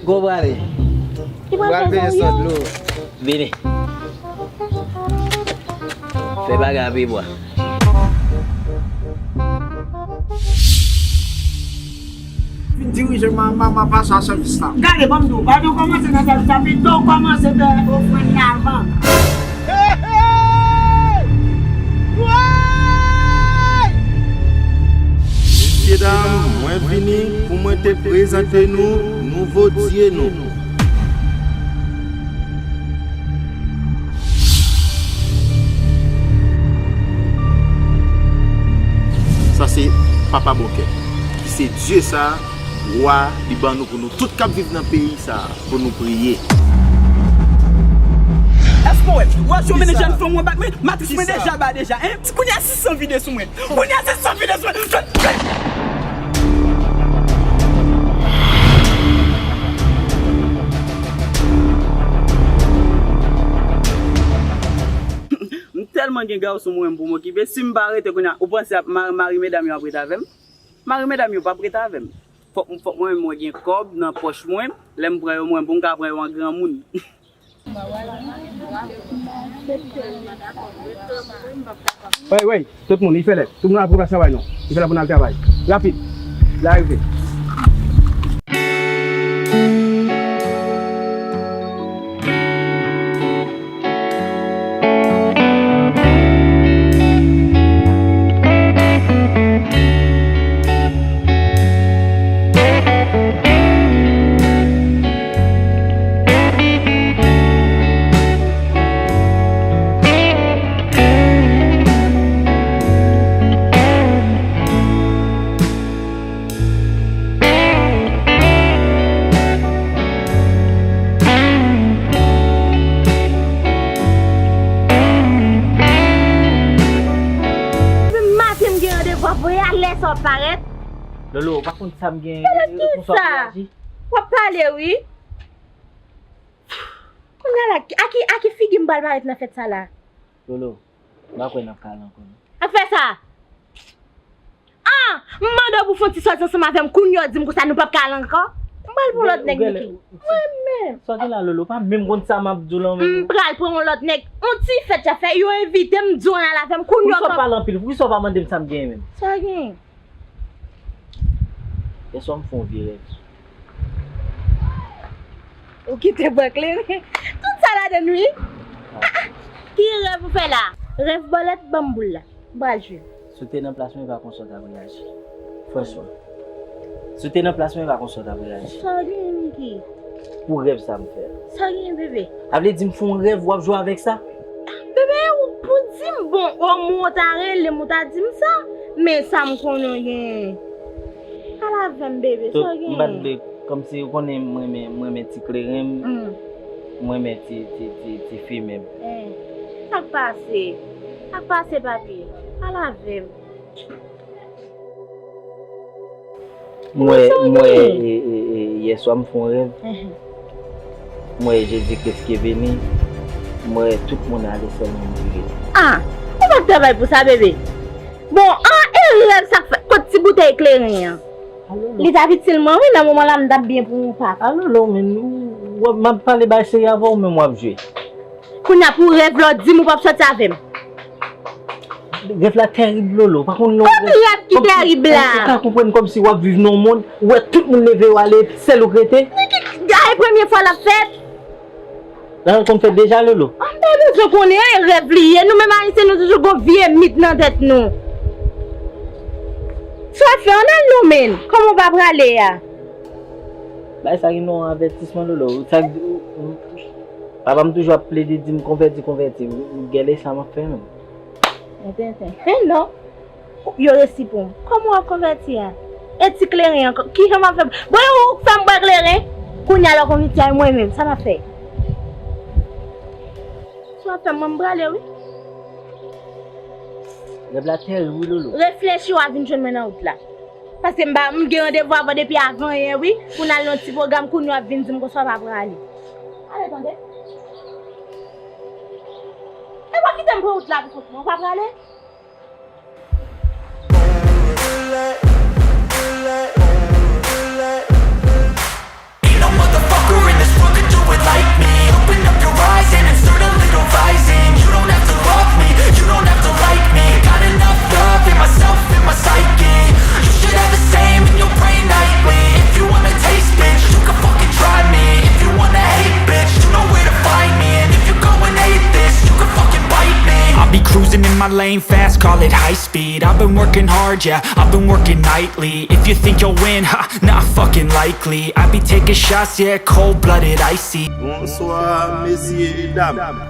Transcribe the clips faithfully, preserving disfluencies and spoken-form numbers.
Ko prale? Li pral pral peye sant dlo. Vini. Fè bagay a pye bwa. Vin dirije ma, ma, ma pase a sèvis la. Gade, ban m di w, gade w kòmanse nan sèvis la, pito w kòmanse fè ofrann la avan. Hey, hey! Woy! Mesye dam, mwen vini pou mwen te prezante nou nouvo dye nou. Sa se Papa Bòkè, ki se dye sa, wa, li ban nou pou nou tout k ap viv nan peyi sa, pou nou priye. Èske w wè? W wè si w mennen jèn fanm mwen bat mwen, matris mwen deja ba deja, en? Kounye a sis san vide sou mwen. Kounye a sis san vide sou mwen. M tèlman gen gason mwen pou m okipe, si m pa rete kounye a, ou panse ap mari, mari medam yo ap ret avè m? Mari medam yo p ap ret avè m. Fòk, fòk mwen menm mwen gen kòb nan pòch mwen, lè m pran yo mwen pou m ka pran yo an granmoun. Wey, wey, tout moun, li fè lè. Tout moun al pou plas travay nou. Li fè lè pou n al travay. Rapid. Li rive. Depi maten m gen randevou avè w, a lè sa w ap parèt. Lolo, ou pa konn sa m gen, Lolo, e konsa w ap reyaji? W ap pale, wi. Kounye a la, a ki, a ki figi m pral parèt nan fèt sa la? Lolo, m pa kwè n ap ka al ankò, non. Afè sa! Ah! M mande w pou w fè yon ti sòti ansanm avè m, kounye a w di m konsa nou p ap ka al ankò? M pral pran lòt nèg, Niki. Mwen menm. Sa w gen la, Lolo? Pa menm konn sa m ap di w lan menm. M pral pran yon lòt nèg. Yon ti fèt y ap fè, yo envite m, di w ann al avè m, kounye a. Poukisa w pale anpil? Poukisa w pa mande m sa m genyen menm? Sa w genyen? Yèswa m fè yon vye rèv. Ou kite bò kleren. Tout sa ladann wi. Ah, ah. Ki rèv ou fè la? Rèv bòlèt, ban m boul la. M pral jwe. Si w te nan plas mwen, e pa konsa w t ap reyaji. Franchman. Si w te nan plas mwen, e pa konsa w t ap reyaji. Sa w genyen, Niki? Pou rèv sa m fè a. Sa w genyen, bebe? Sa vle di m fè yon rèv, w ap jwe avèk sa? Bebe, ou pou di m, bon, o mwen w ta rele m, ou ta di m sa. Men sa m konnen w genyen. Al avè m, bebe, sa w genyen? M pa t vle, kòmsi ou konnen m renmen, m renmen ti kleren m, m renmen ti, ti, ti, ti fimen m. Eh, sa k pase? Sa k pase, papi? Al avè m. M wè, m wè, e, e, e, yèswa m fè yon rèv. M wè Jezi Kris ki vini. M wè tout moun ale, sèl mwen ki rete. Ah! Ou pa t travay pou sa, bebe. Bon, an, e rèv sa k fèt? Kot ti boutèy kleren an? Li t ap itil mwen, wi, nan moman la, m t ap byen pou yon pap. Alolo, men, w ap, m ap pale bay serye avè w, menm w ap jwe. Kounye a pou rèv la w di m ou p ap sòti avè m. Rèv la tèrib, Lolo. Pa konn non. Kot rèv ki tèrib la? Ou ka konprann kòmsi w ap viv nan yon mond, ou wè tout moun leve yo ale, sèl ou k rete. Gade premye fwa l ap fèt. L al konn fèt deja, Lolo. An, m pa bezwen konnen, e rèv li ye. Nou menm Ayisyen, nou toujou gon vye mit nan tèt nou. Sa w ap fè, ann al non, men. Kòman w pa prale a? Bay sa gen non avètisman, Lolo. Sa, ou, ou, papa m toujou ap plede di m konvèti, konvèti. Ou gèle sa m ap fè menm. Men tenten. Fen non. Yo resi pou m. Kòman w ap konvèti a? E ti kleren an, kijan m ap fè? Bon, e ou k fè m bwè kleren? Kounye a la w konvèti a, e mwen menm, sa m ap fè? Sa w ap fè m, mwen m prale wi. Rèv la tèrib wi, Lolo. Reflechi w a vin jwenn mwen nan wout la. Paske m pa, m gen randevou avè w depi avanyè wi, pou n al nan yon ti pwogram, kounye a w ap vin di m konsa w pa prale. Ale tande. E w ap kite m pran wout la pou kont mwen, w pa prale? Ain't no motherfucking In my lane fast, call it high speed. I've been working hard, yeah, I've been working nightly. If you think you'll win, ha, not fucking likely. I be taking shots, yeah, cold blooded, icy. Bonswa, mesye e dam.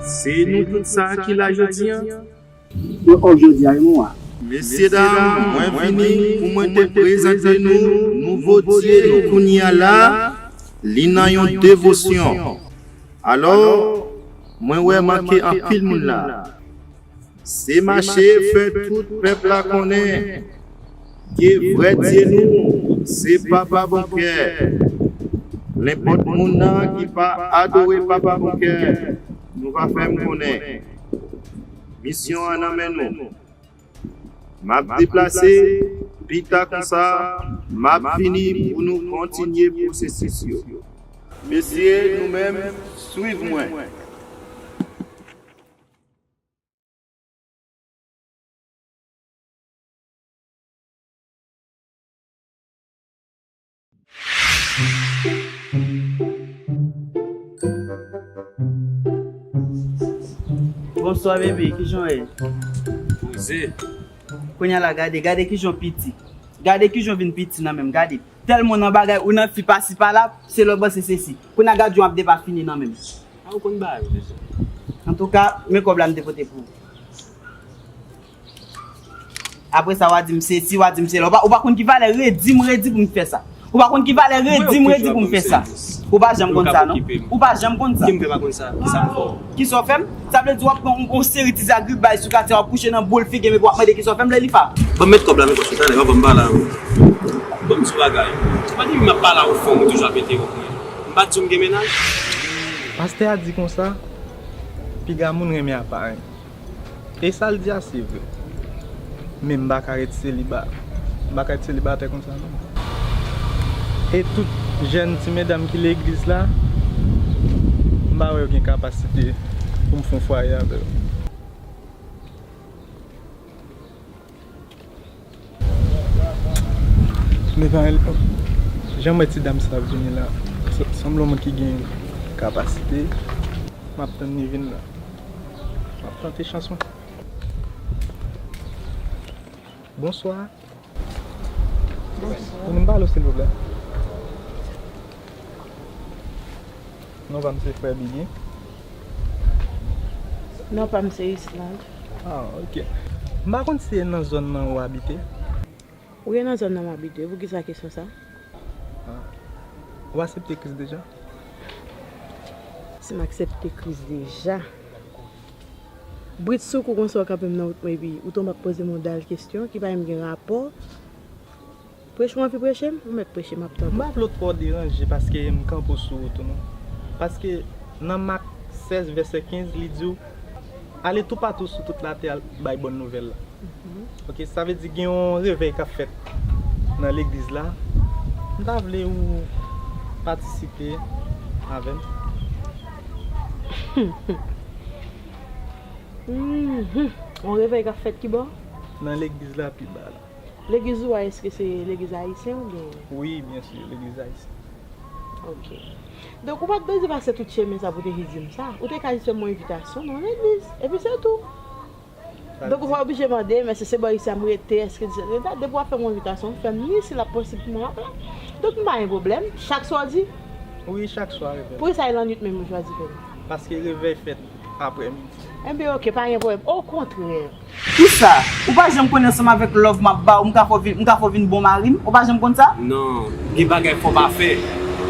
Se nou tout sa ki la jodi an? Yo off jodi a wi mwen. Mesye dam, mwen vini pou mwen te prezante nou nouvo dye nou kounye a la, li nan yon devosyon. Alò, mwen wè manke anpil moun la. Se mache fè tout pèp la konnen ke vrè dye nou se Papa Bonkè. Nenpòt moun nan ki pa adore Papa Bonkè, nou va fè m konnen. Misyon an nan men nou. M ap deplase, pita konsa, m ap vini pou nou kontinye pwosesis yo. Mesye, nou menm, swiv mwen. Bonswa bebe, kijan w ye? Poze. Kounye a la gade, gade kijan w piti. Gade kijan w vin piti nan men m, gade. Tèlman w nan bagay, ou nan fi pasi pala, se lè w panse se si. Kounye a gad jan w ap depafini nan men m. A ou konn bagay yo deja. Antouka, men kòb la m te pote pou ou. Apre sa, w a di m se si, w a di m se la. Ou pa, ou pa konn ki valè redi m redi pou m fè sa. Ou pa konn ki valè redi m redi pou m fè sa. Ou pa janm konn sa, non? Ou pa janm konn sa. Ki m fè pa konn sa? Ki sa m fè w? Kisa w fè m? Sa vle di w ap pran yon, yon seri ti zagribay sou katye, w ap kouche nan bol figi m epi w ap mande kisa w fè m, Lelifa. Ban m met kòb la nan pòch ou talè, pa ban m pale avè w. Ban m di w bagay. Se pa depi m ap pale avè w fò m ou toujou ap entewonp mwen. M pa t di w m gen mennaj? Pastè a di konsa, piga moun renmen aparèy. E sa l di a se vre. Men m pa ka ret seliba. M pa ka ret selibatè konsa non. E tout jèn ti medam ki legliz la, m pa wè yo gen kapasite pou m fè yon fwaye avè yo. Men pa jan m wè ti dam sa ap vini la, sanble yon moun ki gen kapasite. M ap tann li vin la. M ap tante chans mwen. Bonswa. Bonswa. Vini m pale w silvouplè. Non pa m se frè Biggy. Non pa m se Island. Ah, ok. M pa konn si se nan zòn nan ou abite. Wi, nan zòn nan m abite. Poukisa kesyon sa? Ah. Ou aksepte Kris deja? Si m aksepte Kris deja. Brit sou kou konsa w kanpe m nan wout mwen epi ou tonbe ap poze m yon dal kesyon ki pa menm gen rapò. Preche w anvi preche m? Ou mèt preche m ap tande. M pa vle w twò deranje paske m kanpe w sou wout ou non. Paske nan Mak sèz vèsè kenz li di w, ale toupatou sou tout latè al bay bòn nouvèl la. Ok, sa vle di gen yon revèy k ap fèt nan legliz la. M ta vle ou patisipe avè m. Mhm. Yon revèy k ap fèt ki bò? Nan legliz la pi ba la. Legliz ou a, èske se legliz ayisyen oubyen? Wi, byen si, legliz ayisyen. Ok. Donk ou pa t bezwen pase tout chemen sa pou te vin di m sa. Ou te ka jis fè m yon envitasyon nan legliz. Epi se tou. Donk ou pa oblije mande m èske se bò isi a m rete, èske di sa. Depi w ap fè m yon envitasyon, fè m ni si l ap posib pou mwen ap la. Donk m pa gen pwoblèm. Chak swa w di? Wi, chak swa revèy. Poukisa e lannwit menm ou chwazi fè l? Paske revèy fèt aprè midi. Enben ok, pa gen pwoblèm. Okontrè. Kisa? Ou pa janm konn ansanm avèk love m ap ba w, m ka fè w vin, m ka fè w vin bon mari m? Ou pa janm konn sa? Non, gen bagay fò pa fè.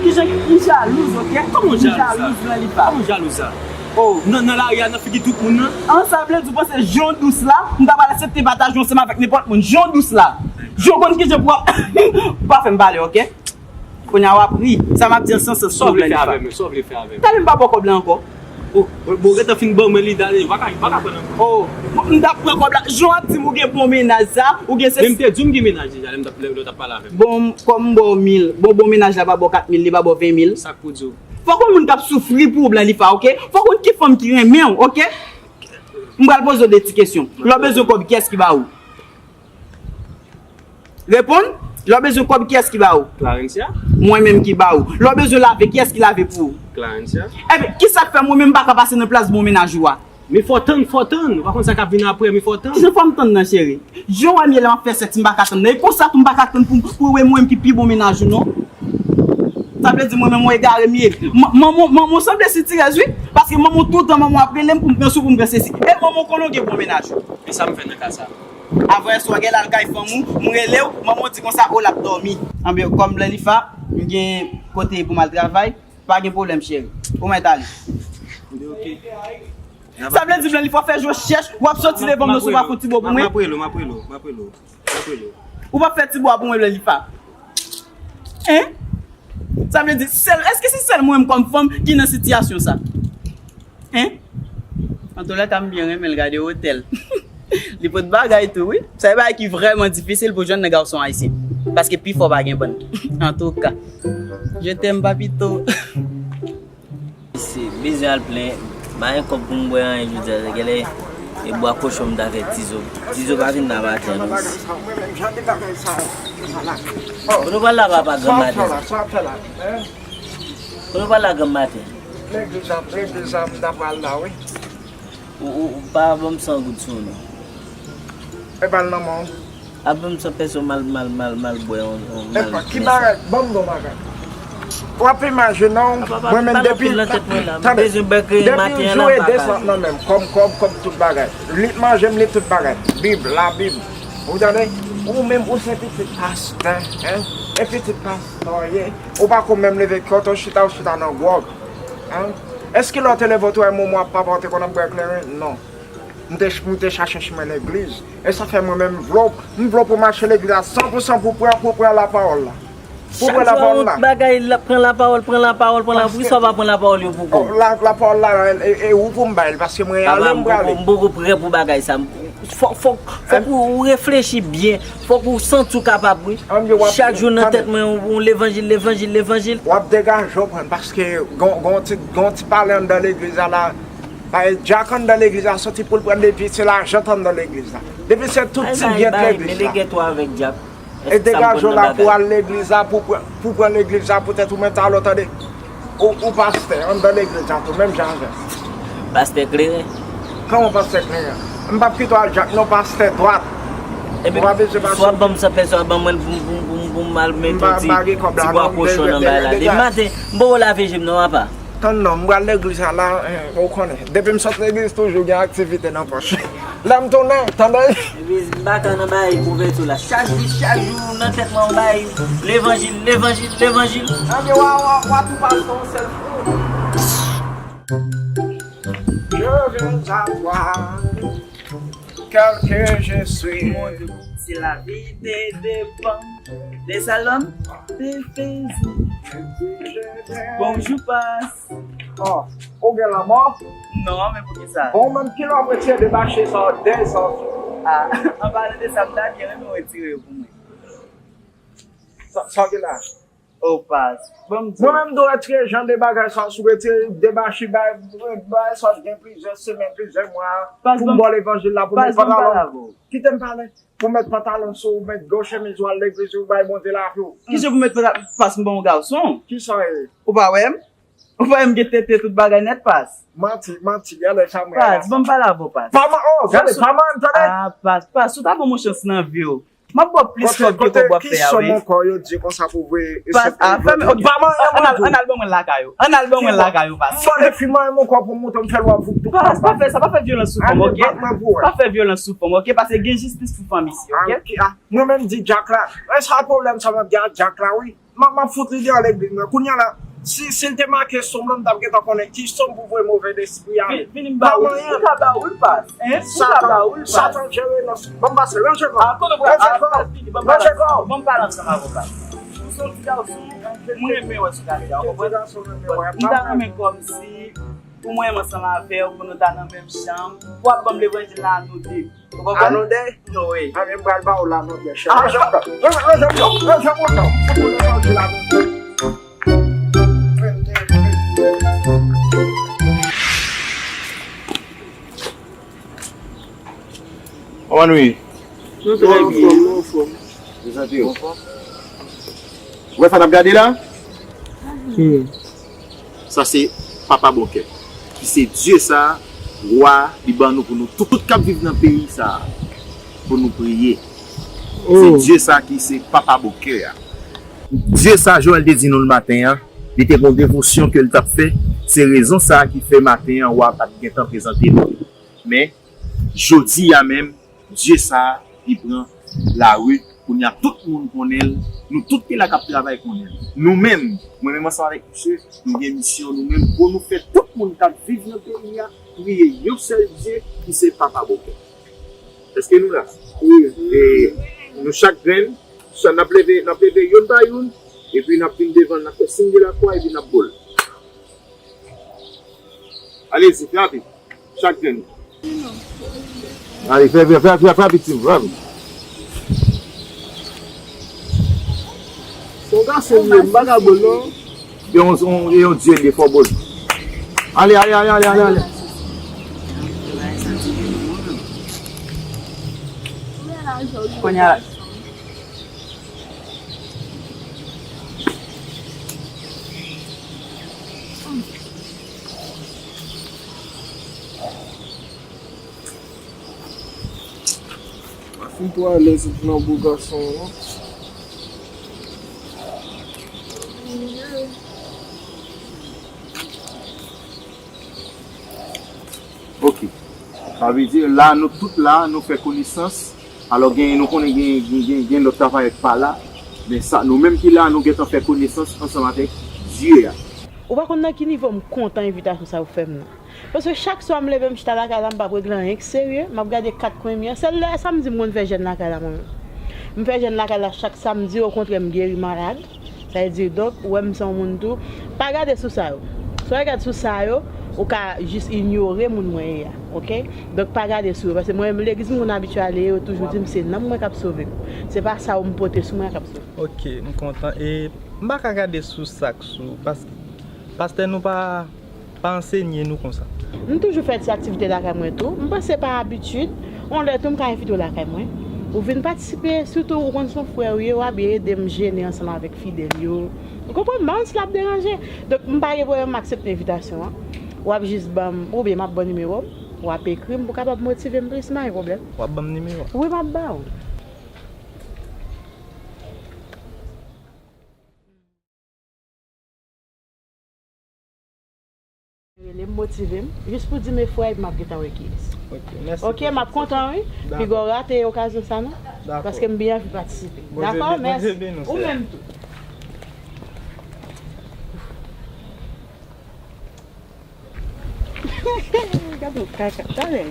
Kijan ou jalouz, ok? Kòman ou jalouz la? Kòman ou jalouz la? Oh. Nan, nan lari a, nan figi tout moun nan? An, sa vle di w panse jan w dous la, m ta pral aksepte pataje w ansanm avèk nenpòt moun. Jan w dous la. Jan w konn kijan pou w ap, ou pa fè m pale, ok? Kounye a w ap ri. Sa m ap di an san sans. Sa w vle fè avè m? Sa w vle fè avè m? Talè m pa ba w kòb la ankò. Oh, bon, bon, gentan fin ban mwen li, talè, ou pa ka, ou pa ka pran l ankò. Oh, m t ap pran kòb la. Jan w ap di m ou gen bon mennaj sa, ou gen se. Men m te di w m gen mennaj deja, lè m t ap, lè w t ap pale avè m. Bon, kòm m ba w mil, bon, bon mennaj la pa ba w kat mil, li pa ba w ven mil. Sa k pou di w? Fòk yon moun k ap soufri pou ou, Blanlifa, ok? Fòk yon ki fanm ki renmen w, ok? M pral poze w de ti kesyon. Lè w bezwen kòb, kiyès ki ba ou? Reponn. Lè w bezwen kòb, kiyès ki ba ou? Clarencia. Mwen menm ki ba ou. Lè w bezwen lave, kiyès ki lave pou ou? Clarencia. Enben, kisa k fè mwen menm m pa ka pase nan plas bon mennaj ou a? Men fò tann, fò tann. Ou pa konn sa k ap vin apre, men fò tann. Kijan fò m tann nan, cheri? Jan w wè m ye la m ap fè sèks, m pa ka tann nan. E konsa tou m pa ka tann pou, pou wè mwen menm ki pi bon mennaj ou, non. Sa vle di mwen menm, mwen egare m ye. Man-, manman, manman sanble sitirèz, wi. Paske manman toutan, manman ap rele m pou m pran sou, pou m pran sesi. E manman konnen w gen bon mennaj ou. Men sa m fè nan ka sa? Avan yè swa, w gen l al kay fanm ou, m rele w, manman w di konsa, o, l ap dòmi. Anben, kòm Blanlifa, m gen kote pou m al travay, pa gen pwoblèm, cheri. Ou mèt ale. Li oke. Sa vle di, Blanlifa, w fè je w chèch, w ap soti devan m, non, si w pa fè ti bo pou mwen. M ap rele w, m ap rele w, m ap rele w. M ap rele w. Ou p ap fè ti bo a pou mwen, Blanlifa. Hein? Sa vle di, sèl, èske se sèl mwen menm kòm fanm ki nan sitiyasyon sa? Hein? Antoulèka, m byen renmen l, gade otèl. Li pot bagay tou, wi. Sa e bagay ki vrèman difisil pou jwenn nan gason ayisyen. Paske pifò pa gen bann. Antouka, je t'aime, papito. Se bezwen al plen, pa gen kòb pou m bwè anyen jodi a, se genlè e bwa kochon m ta fè Tizo. Tizo pa vin nan maten non. Kote w pral la papa grann maten sa? Kote w pral la grann maten? Legliz la, legliz la m ta pral la wi. Ou, ou, ou pa ban m san goud sou ou non. E pa l nan men w. Ap ban m san pèso m al, m al, m al, m al bwè yon, yon, m al. Epa, ki bagay? Ban m bon bagay. W ap imajine w, mwen menm depi, tande, depi m jwe desant nan men m, kòb, kòb, kòb, tout bagay. Li t manje m, li t tout bagay. Bib, Labib. Ou tande? Ou menm, ou se pitit pastè, hein? E pitit pastè w ye. Ou pa ko menm leve, kote w chita, w chita nan gwòg. Hein? Èske lè w te leve, w te wè momo ak papa w te konn ap bwè kleren? Non. M te, m te chache chimen legliz. E sa fè mwen menm m vle w, m vle w pou mache legliz la san pou san pou pran, pou pran lapawòl la. Pou pran lapawòl la. Chak jou bagay la, pran lapawòl, pran lapawòl, pran lapawòl. Poukisa w pa pran lapawòl yo pou kò w? La, lapawòl la, e, e ou pou m bay li, paske mwen ale m prale. M poko prè pou bagay sa. Fòk, fòk, fòk ou, ou reflechi byen. Fòk ou santi w kapab, wi. Chak jou nan tèt mwen, yon levanjil, levanjil, levanjil. W ap degaje w pran, paske gon, gon ti, gon ti pale anndan legliz la, la. Bay Dyak anndan legliz la soti pou l pran depi se lajan t anndan legliz la. Depi se tout ti byen legliz la. Meleget ou avèk Dyak? E degaje w la pou al legliz la, pou pran, pou pran legliz la, poutèt ou menm talè w tande. Ou, ou pastè, anndan legliz la tou, menm jan avè m. Pastè kleren? Kòman pastè kleren? M p ap kite w al Dyak non, pastè dwat. Ou pa bezwen pase. Swa ban m san pèso, swa ban mwen l pou, pou, pou, pou m al mete yon ti, ti bwa kochon nan bay la. Depi maten, m poko lave je m non, papa. Tann non, m pral legliz la, la, eh, ou konnen. Depi m sot legliz, toujou gen aktivite nan pòch. Lè m tounen, tande? Epi, m pa ka nan bay kouvèti la. Chak jou, chak jou, nan tèt mwen, yon bay levanjil, levanjil, levanjil. Anben, w a, w a, w a tou pase yon sèl kou. Je viens à toi. Quel que je suis. Mon Dieu, si la vie te dépend de Salom, de Fezi. Bonjou, pas. Oh, ou gen lanmò? Non, men poukisa? Bon, menm kilè w ap retire debache sa yo, de sa yo sou ou? Ah, an palan de sa, m ta byen renmen w retire yo pou mwen. Sa, sa w gen la? Oh, pas. Ban m di w. Mwen menm, m dwe retire jan de bagay sa yo sou, retire debache, bay, bagay sa yo gen plizyè semèn, plizyè mwa, pou m ba w levanjil la, pou m met pantalon. Kite m pale. Pou w met pantalon sou ou, met gwo chemiz ou al legliz, ou bay Bondye lavi w. Kijan pou m met pantalon? Pas m pa yon gason. Kisa w ye? Ou pa wè m? Ou pa wè m gen tete tout bagay nèt, pas? Manti, manti, gade sa mwen la. Pas, ban m pale avè w, pas. Pa man, oh, gade, pa man, tande. Ah, pas, pas, ou ta ban m yon chans nan vi w. M ap ba w plis kòb ke kòb w ap fè a, wi. Ki sòm ankò yo di konsa pou voye? Pas, ah, fè m, ok. Pa man, ann al, ann al ban mwen lakay ou. Ann al ban mwen lakay ou, pas. Fò depi mwen, mon kò pou monte, m fè l wè pou tou. Pas, pa fè sa, pa fè vyolans sou fanm, ok? Pa fè vyolans sou fanm, ok? Paske gen jistis pou fanm isi, ok? Mwen menm di Dyak la, e sa pwoblèm sa m ap gen ak Dyak la, wi. M ap, m ap fout li deyò legliz mwen. Kounye a la, si, si l te make sòm lan, m t ap gentan konnen ki sòm pou voye move lespri a. Vini m ba ou l. Ou ka ba ou l, pas. Hein? Ou ka ba ou l, pas. Satan jere nan. Ban m pase, ranje kò w. Ah, kote w pral? Ranje kò w. Ranje kò w. Ban m pale ansanm avè w, pas. Ou se yon ti gason, mwen renmen wè sou katye a, ou konprann? M ta renmen kòmsi pou mwen menm ansanm avè w, pou nou ta nan menm chanm, w ap ban m levanjil la a nou de. Ou konprann? A nou de? Wi. Anben, m pral ba ou la nou de. Chèf. Ah, ranje kò w, ranje kò w, ranje kò w. Kòman nou ye? Nou trè byen. Ou wè sa n ap gade la? Sa se Papa Bonkè, ki se Dye sa Wa, li ban nou pou nou tout, tout k ap viv nan peyi sa a, pou nou priye. Se Dye sa ki se Papa Bòkè a. Dye sa Joël te di nou l maten an, li te gen yon devosyon ke l t ap fè. Se rezon sa a ki fè maten an, wa pa t gentan prezante nou. Men, jodi a menm, Dye sa a, li pran lari. Kounye a, tout moun konnen l. Nou tout ki la k ap travay konnen l. Nou menm, mwen menm ansanm avèk misye, nou gen misyon, nou menm, pou nou fè tout moun k ap viv nan peyi a priye yon sèl Dye, ki se Papa Bòkè. Èske nou la? Wi. E nou chak grenn, sa n ap leve, n ap leve youn pa youn, epi n ap vin devan l, n ap fè siy de lakwa, epi n ap bo l. Alezi, fè rapid. Chak grenn. Ale, fè, fè, fè, fè, fè rapid, Tim, rapid. Se yon gason m ye, m pa ka bo l non. Yon, yon, yon dye li fò bo l. Ale, ale, ale, ale, ale, ale. Kounye a, pa fin twò alèz nan bo gason an non. Ok. Sa vle di, la, nou tout la, nou fè konesans. Alò, gen, nou konnen gen, gen, gen, gen lòt travayè k pa la. Men sa, nou menm ki la, nou gentan fè konesans ansanm avèk Dye a. Ou pa konn nan ki nivo m kontan envitasyon sa yo fè m nan. Paske chak swa m leve m chita lakay la, m p ap regle anyen k serye, m ap gade kat kwen mi an. Sèl lè samdi m konn fè jèn lakay la mwen menm. M fè jèn lakay la chak samdi, okontrè m geri malad. Sa vle di, donk, ou wè m se yon moun tou. Pa gade sou sa yo. Si w al gad sou sa yo, ou ka jis inyore moun mwen ye a, oke? Donk, pa gade sou yo, paske mwen menm legliz m konn abitye ale, yo toujou di m se nanm mwen k ap sove m. Se pa sa yo m pote sou mwen k ap sove m. Ok, m kontan. E m pa ka gade sou sa k sou, paske pastè nou pa pa ansenye nou konsa. M toujou fè ti aktivite lakay mwen tou. M panse pa abitid, yon lè tou m ka envite w lakay mwen. Ou vin patisipe, sitou ou konn se yon frè w ye, w ap byen ede m jene ansanm avèk fidèl yo. Ou konprann? M pa konn si l ap deranje. Donk, m pa gen pwoblèm, m aksepte envitasyon an. W ap jis ban m, oubyen m ap ba w nimewo m, w ap ekri m pou w kapab motive m plis, m pa gen pwoblèm. W ap ban m nimewo a? Wi, m ap ba w. Rele m, motive m, jis pou di m e frè, epi m ap gentan wè kiyès. Ok, mèsi. Ok, m ap kontan, wi. Dakò. Piga w rate okazyon sa, non? Dakò. Paske m byen anvi patisipe. Dakò, mèsi. Ou menm tou. Gade yon kaka, talè.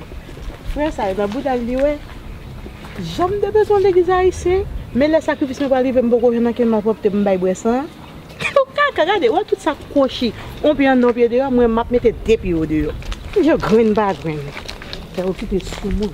Frè sa yo nan bouda l li wè. Jan m te bezwen legliz ayisyen, men lè sakrifis mwen pral rive, m poko jwenn ankenn malpwòpte pou m bay bwè san an. Gade yon kaka, gade, wè tout sa kwochi. On pye anndan, on pye deyò, mwen m ap mete de pye yo deyò. Yo grenn pa grenn. Fè yo kite sou mwen.